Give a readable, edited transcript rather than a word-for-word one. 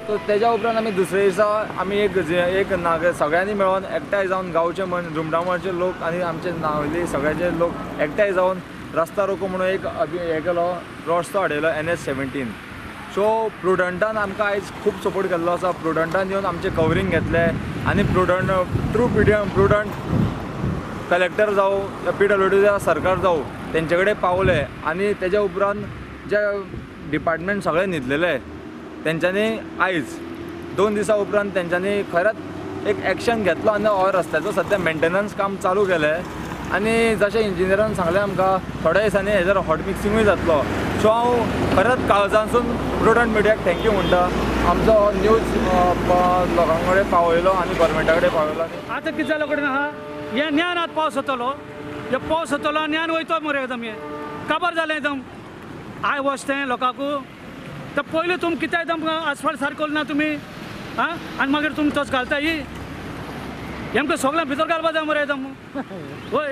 So तेज्या उपरांत आमी दुसरे दिसा आमी एक एक नाग सगळ्यांनी मेळोन एकठांय जावन गांवचे म्हण रुमडामळचे लोक आनी आमचे नावली सगळ्याचे लोक एकठांय जावन रस्ता रोको म्हणून एक हें केलो, रस्तो हाडयलो NH 17. सो प्रुडंटान आमकां आयज खूब सपोर्ट केल्लो आसा. प्रुडंटान येवन आमचें कवरींग घेतलें आनी प्रुडंट थ्रू प्रुडंट कलेक्टर जावं PWD सरकार जावं तेंचे कडेन पावले आनी तेज्या उपरांत जे डिपार्टमेंट सगळे न्हिदलेले तेंच्यांनी आयज 2 दिसां उपरांत तेंच्यांनी खरेंच एक एक्शन घेतलो आनी हो रस्त्याचो सद्या मेंटेनन्स काम चालू केलें. आनी जशें इंजिनियरान सांगलें आमकां थोड्या दिसांनी हेजेर हॉट मिक्सिंगूय जातलो. सो हांव खरेंच काळजांसून प्रुडंट मिडियाक thank you म्हणटा, आमचो हो न्यूज लोकां कडेन पावयलो आनी गोवोरमेंटा कडेन पावयलो. आतां कितें जालो कडेन आहा, हे ज्ञान आतां पावस जातलो, हे पावस जातलो आनी ज्ञान वयतो मरे एकदम, हे काबार जालें एकदम. I वच तें लोकांक तर पयलीं तुमी कितें एकदम आसफाल्ट सारको ना तुमी आं, आनी मागीर तुमी तस घालता ही हेमकां सगळ्यां भितर घालपा जाय मरे एकदम. वय